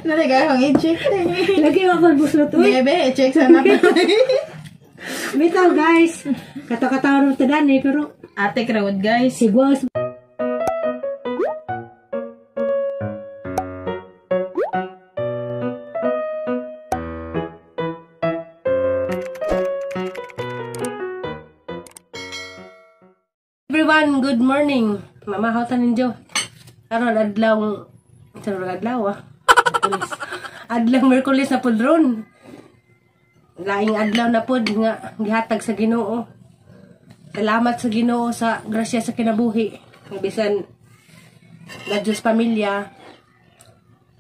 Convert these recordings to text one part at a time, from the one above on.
Nalagay akong i-check eh. Lagi ako buslot uy. Bebe, i-check sana. Bitaw guys. Kataw-kataw ro tadan eh pero Ate crowd guys. Sigwas. Everyone, good morning. Mamahaw ta ninyo. Karon adlaw, karon adlaw ah. Merkulis. Adlaw Merkulis na pud ron. Laing adlaw na pud nga gihatag sa Ginoo. Salamat sa Ginoo sa grasya sa kinabuhi. Bisan na Diyos pamilya,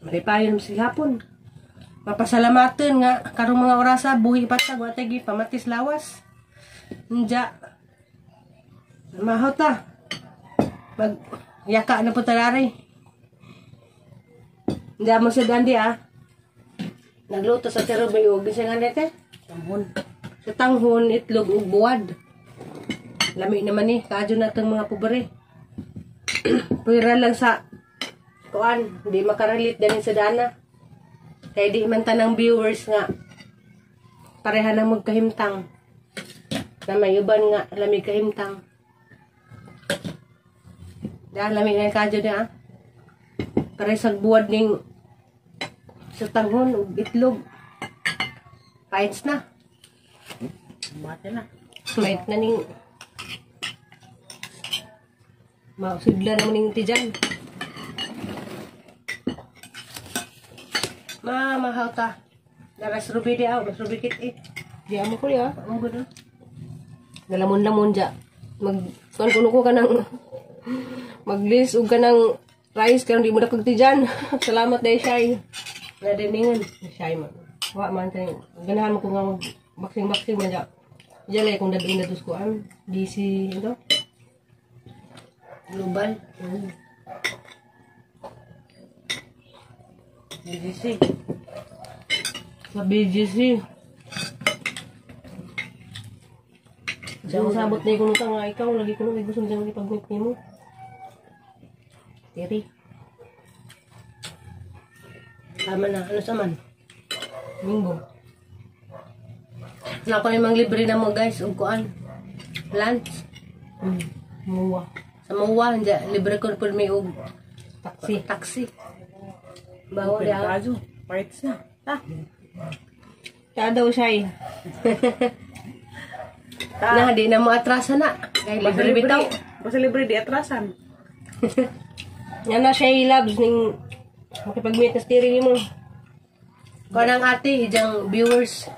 malipayon sa hapon. Mapasalamaton nga karong mga orasa buhi pa ta wa tay pamatis lawas. Unja. Mahaw ta. Mag yaka na po tarari. Hindi mo sa dandi ah. Nagluto sa terobay og bisa nga nete. Tanghon. Sa tanghon, itlog ug buwad. Lami naman ni, kaadyo na tong mga pobre. Pwera lang sa kuan, di makarelate din sa dana. Kay di man tanang viewers nga pareha na magkahimtang. Na may uban nga lami kahimtang. Dahil lami nga kaadyo niya ah. Pare sa buwad ning sa tanghon ug itlog. Paits na. Mate na. Pait na ning mausudla naman ning tijan. Ma, mahaw ta. Daras rubi di aw, mas rubi kit eh. Di amo ko ya. Ang gudo. Galamon-lamon ja. Mag kuan kuno ko kanang maglis og kanang rice karon di mo dakog tijan. Salamat dai shay. Nadiningan shay man. Wa man kay ganahan mo ko nga mag boxing man ja. Diyan kung dadun na ko an DC ito. Global. BGC. Sa BGC. Diyan ko sabot na yung kuno nga ikaw lagi kuno kay gusto diyan ipag-meet nimo. Tiri. Tama na, ano sa man? Linggo. Na ako yung libre na mo guys, ug kuan. Lunch. Muwa. Sa Muwa, hindi, libre ko po may og Taxi. taxi. Bawa di ah. Kajo. Parts na. Ta. Ta daw siya eh. Na, di na mo atrasa na. Kay libre bitaw. Basta libre di atrasan. Yan na siya loves ning makipag-meet na steering nimo. Kuan ang ate, ijang viewers.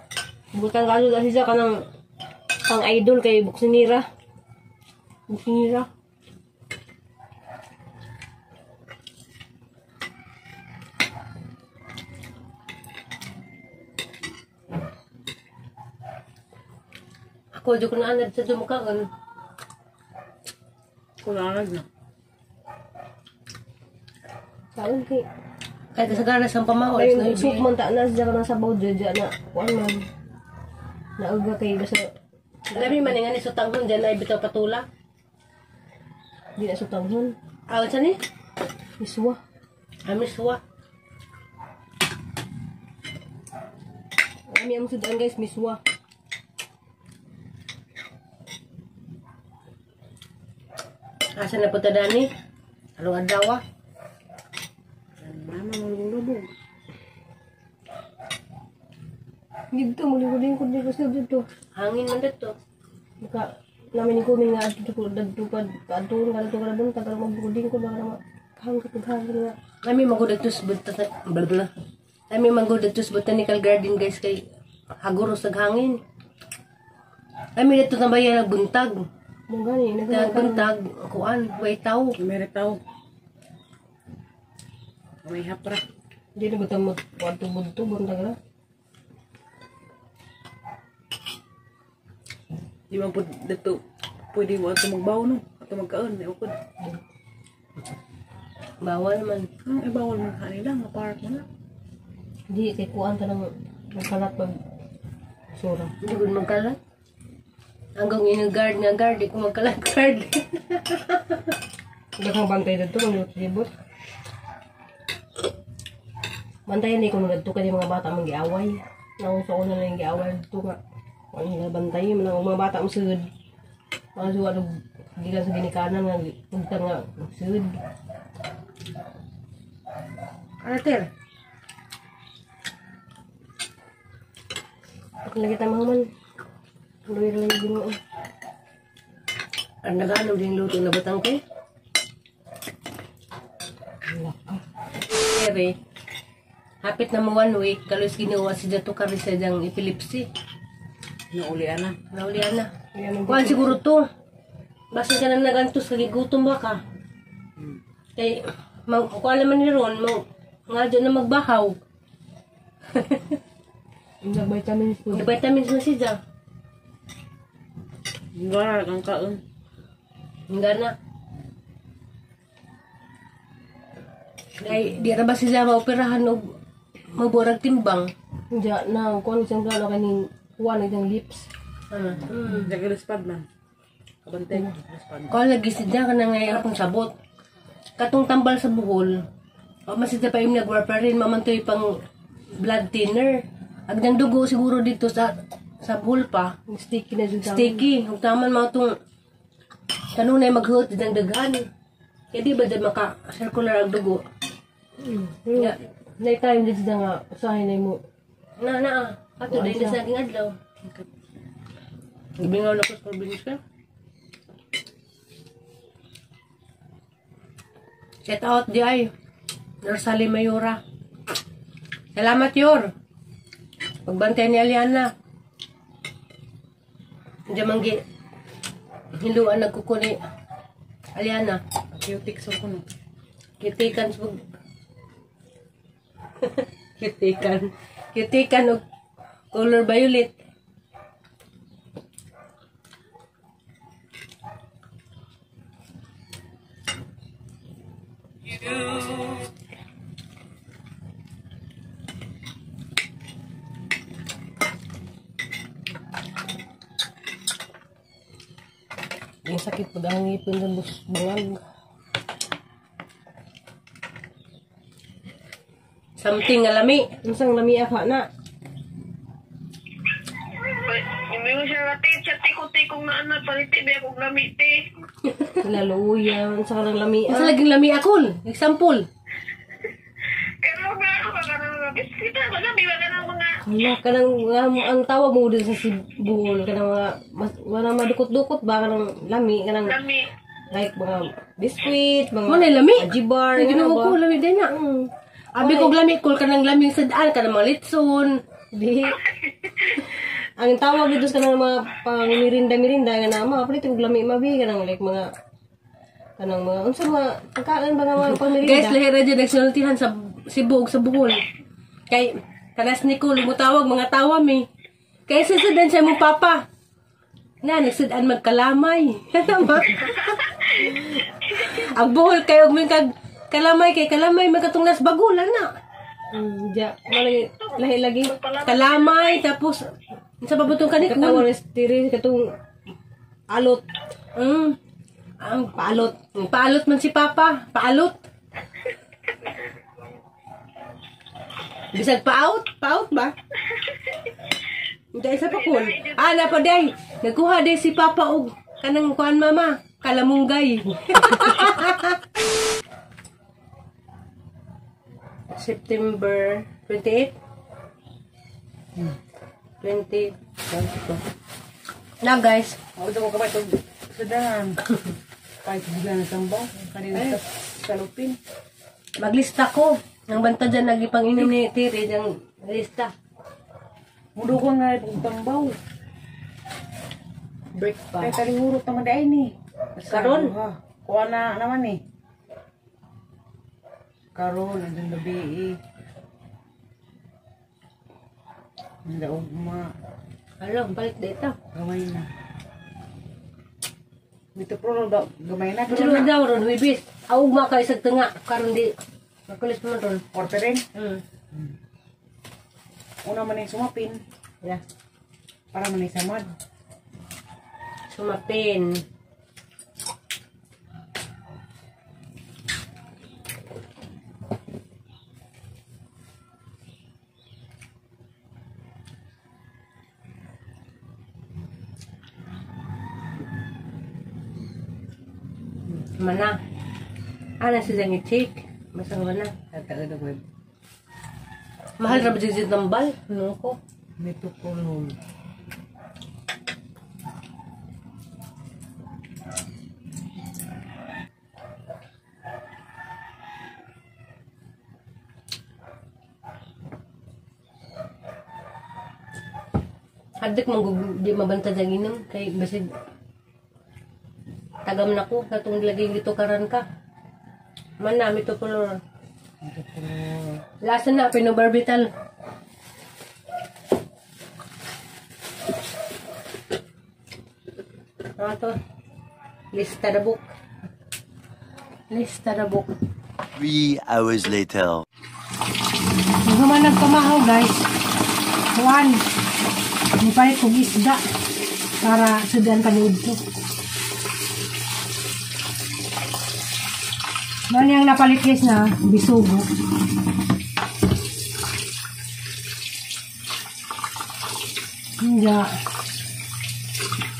Butang kaso dahil siya kanang ang idol kay Buksinira. Buksinira. Ako, di ko na anad sa dumukaan. Kulanag na. Saan kay? Kahit sa ganas ang pamaol. Ay, soup man ta na siya kanang sabaw dyan na kuan man. Nauga kay basta Dami man nga ni sa tanghon dyan na ibitaw patula. di na sutanghon. Ah, unsa ni? Miswa. Amiswa. Ami ang sudan guys, miswa. Asa na po ta dani? Along adlaw ah. Mama mo lubog. Dito mo lingkod dito sa dito. Hangin man dito. Maka namin ni kumin nga adto ko dadto pa adto ka dito ka buntag karon magbukod ko baka na hang katughan nga. Kami magud dito sa bla. Kami magud dito sa Botanical Garden guys kay haguro sa hangin. Kami dito tambayan nagbuntag. Mo gani Nagbuntag kuan way tawo. May tao. May hapra. Di na butang mo adto budto buntag ra. Di man po dito pwede mo ato magbaw no. Ato magkaon, di ukod. Bawal man. Ang ibawal man kanila nga park mo na. Di kay kuan ta nang nagkalat pag sura. Hindi ko magkalat. Hanggang ino guard nga guard, di ko magkalat guard. Daghang bantay dito kung libot. Bantayan di ko nung nagtuka di mga bata mong giaway. Naunsa ko na lang giaway dito nga. Ano nila bantay man ang mga bata mo sud. Mga suwa nung gikan sa ginikanan nga ugtang nga sud. Ano, Ter? Ako lagi ta mahuman. Luwi lang yung Ginoo. Ang nagano din luto na batang ko. Wala ka. Ere, hapit na mo 1 week, kalos ginawa si Jato kari sa diyang epilepsy. Naulian na. Naulian na. Ayan ang Kuan siguro to. Basta ka na nagantos, kagigutom ba ka? Kay, kuan naman ni Ron, mo, nga dyan na magbahaw. Ang vitamins po. May vitamins na siya. Wala kang kaon. Hindi na. Dahil, di ra ba siya maoperahan og maburag timbang? Diya na kuan siyang plano kaning kuan ang lips. Ano? Nagalispad man. Kabantay. Nagalispad. Kuan lagi siya ka na ngayon akong sabot. Katong tambal sa buhol. O masita pa yung nag-warfarin, mamantoy pang blood thinner. Agdang dugo siguro dito sa buhol pa. Ang sticky na jud sa Sticky. Ug taman mga itong kanunay maghuot ng daghan. Kaya di ba dyan maka-circular ang dugo? Yeah. Nay time dito na nga usahay na mo. Na, na, ah. Ato, dahil na sa aking adlaw. Gibingaw na ko sa probinsya. Shout out di ay. Rosalie Mayora. Salamat, Yor. Pagbantay ni Aliana. Diyan manggi. Hiluan nagkukuni. Aliana. Cutik sa kuno. Kitikan sa Kitikan. Kitikan og color violet. Ang sakit pag ang ngipin sa bus bangag. Something nga lami. Unsang lami ka na? Hindi mo siya ate, siya tiko-tikong na ano, paliti ba akong lamiti. Laluya, unsa ka ng lami Unsa laging lami akol? Example. Pero nga ako, baka nang mga bisita, wala, may wala nang mga, Wala ka nang ang tawag mo din sa Cebu kanang mga mas, wala madukot-dukot ba kanang lami kanang lami. like mga biscuit, mga Mo na lami. ajibar, Ay, Ginoo ba? ko lami din na. Abi kog lami kol kanang lami sa daan kanang mga litson. Di. Ang tawag dito sa kanang mga pang mirinda-mirinda nga na mga palit og lami mabi kanang like mga kanang mga unsa mga pagkain ba nga mga pang mirinda. Guys, lahira dyan nagsultihan sa Cebu ug sa Bohol. Kay kanas ni Cole mutawag mga tawa mi. Kay sa sudan siya mong papa. Na nagsudan magkalamay. Ano ba? Ang Bohol kay og kag kalamay kay kalamay magkatungnas bagulan na. Ja, malagi lahi lagi. Kalamay tapos sa pabutong Katawag kanikon. ni tiri katong alot, Ang paalot. paalot man si papa, paalot. Bisag paout, paout ba? Hindi sa pakul. Ah, napa day. Nagkuha day si papa og kanang kuan mama, kalamunggay. September 28? 20. Na guys. Ako daw ko pa ito. Sa daan. Kahit bigla na tambaw. Kanina sa salupin. Maglista ko. Ang banta dyan, nagipang inom ni Tiri, diyang lista. Mudo ko nga itong tambaw. Break pa. Kaya talihurot naman dahil ni. Karon? Kuha na naman eh. Karon, andun gabi eh. Ang daog ma. Alo, balik dito. Gamay na. Dito pro gamay na. Pero Pero na. daw ron, wibis. Aw, ma kayo sa tunga. Karon di. Makulis man ron. Quarterin. Una man yung sumapin. Yeah. Para man yung samad. Sumapin. Mana. Ana siya nga check. Masang mana. Tataod ako. Mahal ra ba jud tambal? No ko. Metoprolol. Hadik man di mabantad ang inom kay basig tagam nako katong lagi gitukaran ka. Mana metoprolol. Metoprolol. Lasa na pinobarbital. Ano to? Lista na book. Lista na book. 3 hours later. Human nagpamahaw guys. Kuan. Nipalit kong isda para sudan panood to. Mao niyang napalit guys na bisugo. Hindi.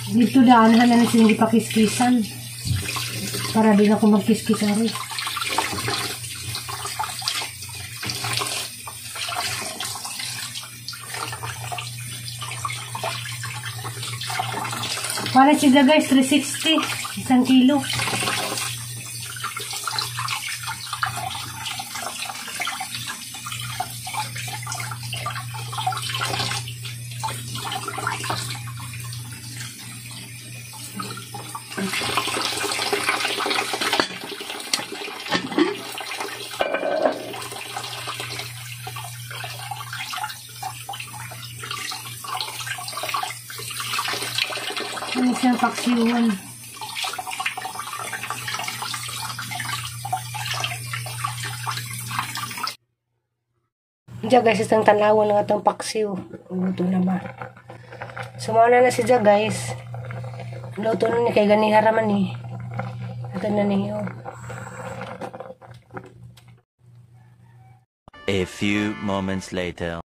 Dito daan na siya gipakiskisan. Para din ako magkiskis ari. Para siya guys, 360. 1 kilo. Ano siyang paksiwan? Diyan guys, isang tanawan ng atong paksiw. Luto na ba? Sumauna na siya guys. Luto na ni kay ganiha raman ni. Ito na niyo. A few moments later.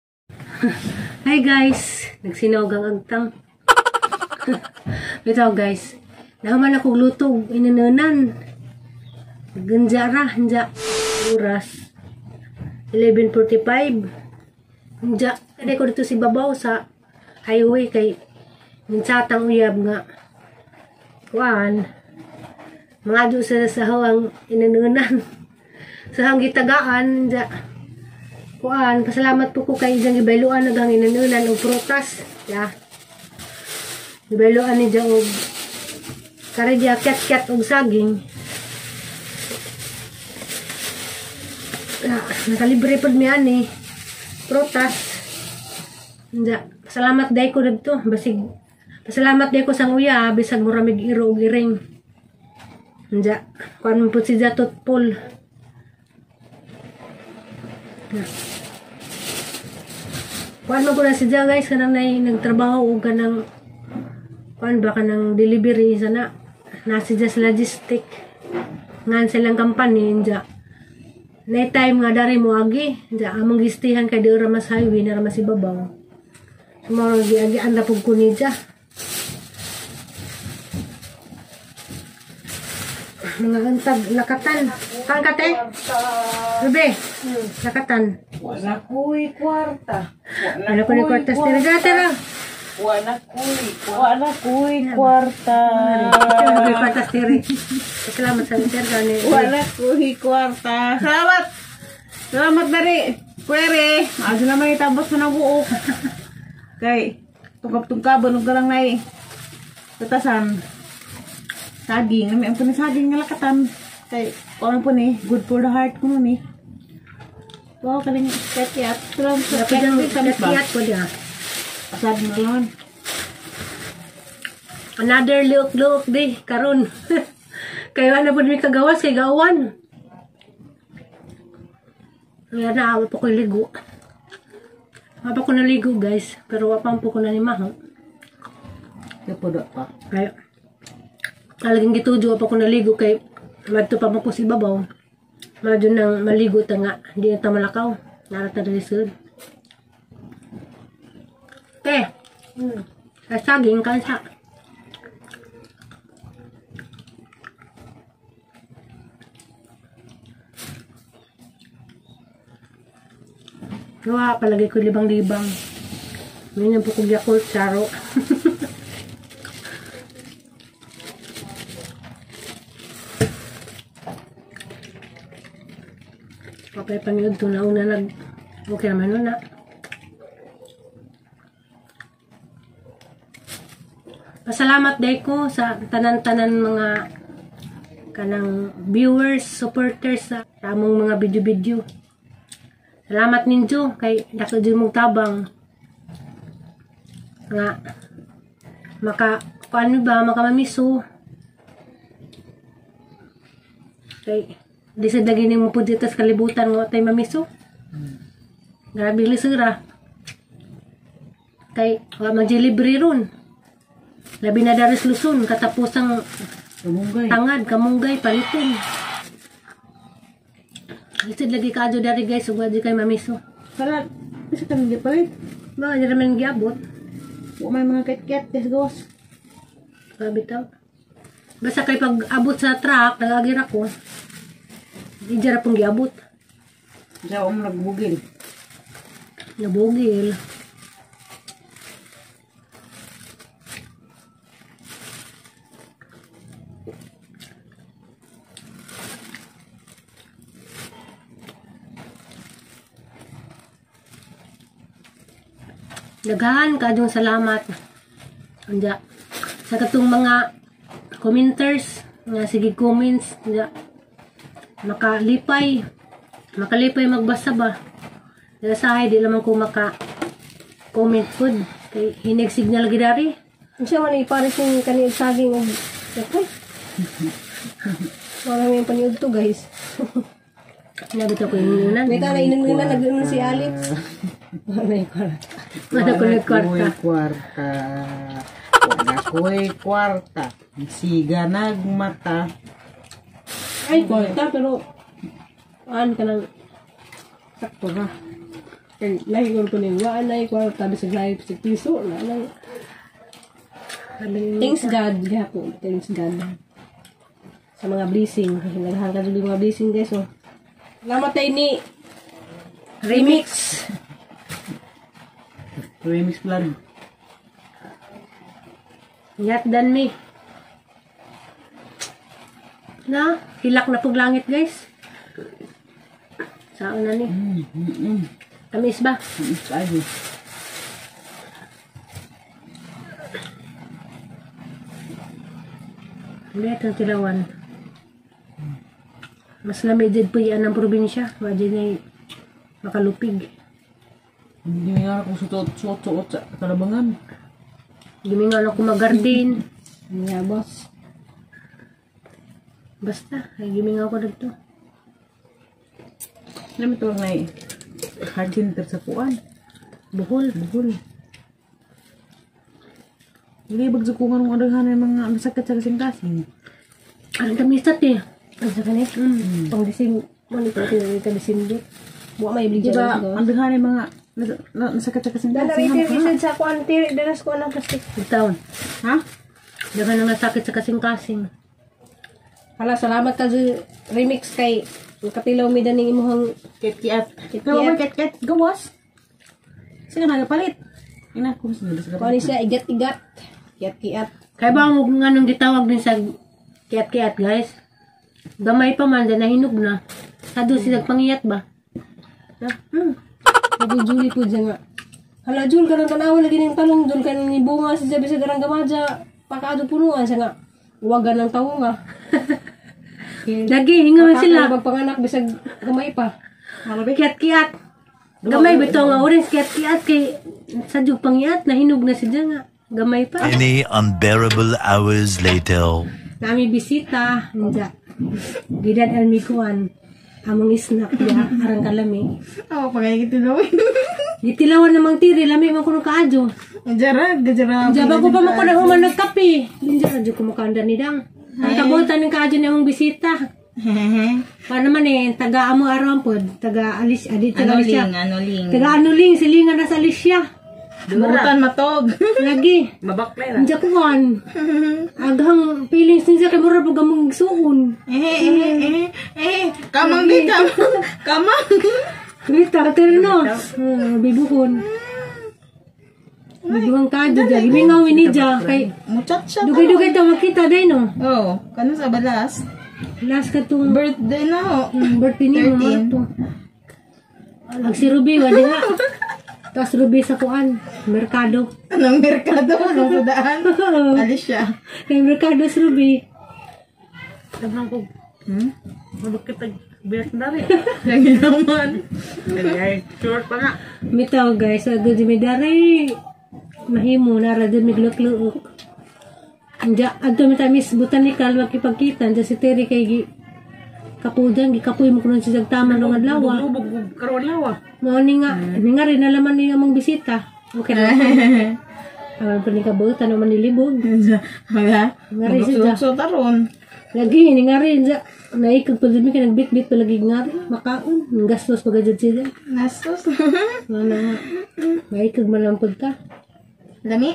Hi guys! Nagsinog ang agtang. Bitaw guys, nahuman ako luto inanunan. Ganja ra, hanja oras 11:45. Hanja kay ko dito si babaw sa highway kay minsatang uyab nga kuan. Mga do sa sahawang inanunan. Sa hang gitagaan hanja. Kuan, pasalamat po ko kay ijang gibayluan nagang inanunan og prutas. Ya. Gibayluan ni dya og kare dya kyat-kyat og saging. Ah, nakalibre pod mi ani prutas. Dya, pasalamat day ko didto, basig pasalamat day ko sang uya bisag muramig iro og iring. Dya, kuan man pud si dya tutpol. Kuan man ko na si dya guys kanang nay nagtrabaho og kanang kuan ba kanang delivery sana nasi just logistic ngan silang company nja nay time nga dari mo agi nja among gistihan kay dira mas highway na mas ibabaw so mao gi agi anda pug ko ni dya mga antag lakatan kan kate Rebe lakatan Wala ko'y kwarta. Wala ko'y kwarta. Tira. Wala ko'y kwarta. Wala ko'y kwarta, Tiri. Salamat sa Tiri. Wala ko'y kwarta. Salamat! Salamat na rin. Pwere. Aso naman itabos mo ng buok. Kay, tungkap-tungkab, anong ka lang na eh. Katasan. Saging. Nami ang po ni saging nga lakatan. Kay, kung ano po ni, good for the heart ko nun eh. Wow, kaling katyat. Salamat sa katyat po niya. Asad mo lang. Another look di karon. Kayo na po mi kagawas kay gawan. Kaya na awa po ko ligo. Wa pa ko naligo guys, pero wa pa po ko nanimaho. Kapudo pa. Kaya talagang gitujo wa pa ko naligo kay madto pa mo ko si babaw. Madyo nang maligo ta nga, hindi na ta malakaw. Narata diri sud. Te. Sa saging kansa. Wa palagi ko libang-libang. Ngayon po kong Yakult, charo. Okay, panginoon, ito na una nag... Okay naman nun na. Pasalamat day ko sa tanan-tanan mga kanang viewers, supporters sa among mga video-video. Salamat ninyo kay dako jud mong tabang nga maka kuan ba makamamiso. Kay di sa dagi nimo pud dito sa kalibutan nga tay mamiso. Grabe lisura. Kay wa man libre ron. Labi na daris Luzon, katapusang Kamunggay. Tangad, kamunggay, paliton. Lisod lagi kaadyo dari guys, ug wa di kay mamiso. Para, kasi kami gipalit. Ba, di raman giabot. Wa may mga ket-ket, des gawas. Grabe taw. Basta kay pag abot sa truck, nag-agir ako. Di dyan pong giabot. Diyan ako nagbugil. Nabugil. Daghan kaadong salamat. Anja sa katong mga commenters nga sige comments anja makalipay. Makalipay magbasa ba. Nasahay di naman ko maka comment pud kay hinig signal gidari. Unsa man ipares ning kani saging og okay. Wala may paniud to guys. Nabito ko yung una. May ta na inon na nag-inon si Alex. Wala yung kwarta. Wala ko yung kwarta. Kwarta. Wala ko'y kwarta. Siga nagmata. Ay, kwarta pero an ka nang sakto ra. Kay lahi ko ni wa na kwarta bisag lahi bisag piso na lang. Thanks God gihapon. Thanks God. Sa mga blessing, naghahan ka jud mga blessing guys oh. Salamat tayo ni Remix. Remix plan. Yat dan me. Na, hilak na pug langit guys. Saan na ni? Tamis ba? Ay. Hindi, itong tilawan. Mas lamig po yan ng probinsya. Wajid na makalupig. Hindi nga ako suot-suot sa kalabangan. Hindi nga ako mag-garden. Yeah, boss. Basta, ay gimingaw ko dito. Alam ito nga eh. Heart center sa kuan. Buhol. Buhol. Hindi bagsukungan ng adaghan ng mga masakit sa kasing-kasing. Ang tamisat eh. Ang sa kanit? Pang December, ano ito, ito December. Buwa may ibig Diba, dyan. ang daghan ng mga nasakit sa kasing-kasing. Dala rin isad sa kuan, tiri, dalas kuan ang plastic. Itaon. Ha? Dagan na nasakit sa kasing-kasing. Hala, salamat ka remix kay nakatilaw mi daning imuhang Ket-kiat. Ket-kiat. Pero may ket-kiat, gawas. Sige na, nagapalit. Ina, kung sino sa kuan siya igat-igat. Kiat-kiat. Kaya ba ang nga nung gitawag din sa kiat-kiat guys? Gamay pa man, dyan nahinog na. Sa doon sila pangiyat ba? Sabi Julie po dyan nga. Hala, Jul, kanang tanawa lagi ng talong, Jul, kanang ni bunga sa jabi sa garang gamaja. Pakaado punuan siya nga. Huwagan ng tawo nga. Lagi, hinga man sila. Magpanganak, bisag gamay pa. Kiat-kiat. Gamay bitaw nga orange, kiat-kiat kay sa jug pangiyat, nahinog na siya nga. Gamay pa. Many unbearable hours later. Nami bisita, nja. Gidan almikuan. Among snack ya, arang kalami. Ako, pagay kitilaw. Gitilawan namang tiri, lami man kuno kaadyo. Gajara, gajara. Nja bago pa man ko na human nagkape. Nja radyo kumakanda ni dang. Ang kabutan ng kaadyo ni among bisita. Paano man eh, taga amo aron pod, taga alis, adi taga Alicia. Anuling. Taga anuling, silingan na sa Alicia. Butan matog. Lagi. Mabaklay Nja kuan. Aghang feelings niya kay mura pag among igsuon. Kamang di, kamang. Kamang. Wait, pero no. Bibuhon. Bibuhon ka dyan. Gimingaw ni dyan. Kay, Muchacha. dugay-dugay ta makita day no. Oh, kano sa balas? Last ka tong Birthday na ho. Birthday ni mo 13. to. Ang si Ruby, wala nga. Tapos Ruby sa kuan, merkado. Anong merkado? Anong sudaan? Alis siya. Kay merkado si Ruby. Tabang ko. Mabakit ang biyak na rin. Lagi naman. Ay, short pa nga. Mitaw guys, agad mi dare. Mahimo na ra dyan miglukluok. Anja, adto mi tamis botanical makipagkita anja si Terry kay gi kapudan gikapuy mo kuno si Jagtama nung adlaw. Lubog, karoon lawa. Mao ni nga rin nalaman ni among bisita. Okay na. Aman pa ni kabutan naman nilibog. Wala. Nga rin siya. Maglukso taron. Lagi ni nga rin ja. Naikag pa dyan kay nagbitbit pa lagi nga rin. Makaon. Ang gastos pa gadyo siya. Nastos. Ano nga. Maikag man lang pud ka. Lami.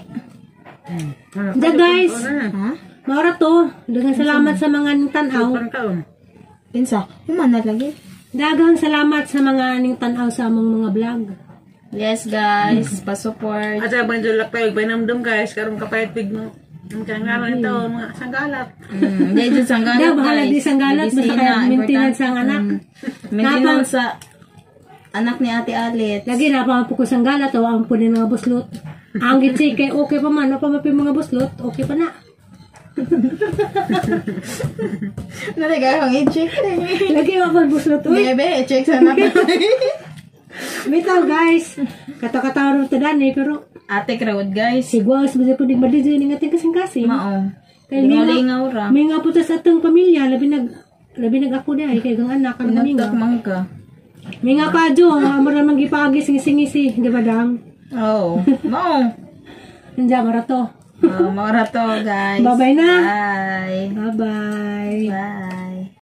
Ja guys. Ha? Maura to. Daghang salamat sa mga ning tanaw. Parang kaon. Pinsa. Humana lagi. Daghang salamat sa mga ning tanaw sa among mga vlog. Yes guys, pa-support. At sa mga julak tayo, painamdam guys, karong kapayat pig mo. Ang kangalan ito, mga sanggalat. Hindi dyan sanggalat Daw, bahala guys. di sanggalat. Basta Medisina, kaya maintenance important. ang anak. Maintenance sa anak ni Ate Alit. Lagi na pa po ko sanggalat. O ang po ni mga buslot. Ang gitsi kay okay pa man. O pa mapi mga buslot. Okay pa na. Nalagay akong i-check. Lagi wa pa buslot. Uy. Bebe, i-check sa anak. Bitaw guys. Kata-kata ro tadan eh pero Ate crowd guys. sigwa sa mga pudig madidyo ning ating kasing-kasing. Mao. Kay minga, Lingaw ra. minga po ta sa atong pamilya labi nag ako dai kay gang anak kan minga. Pinagtak man ka. Minga ka jo, amo ra man gipaagi singisi, di ba dang? Oo. Mao. Nandiyan mara to. Oh, maura to guys. Bye-bye na. Bye. Bye-bye. Bye.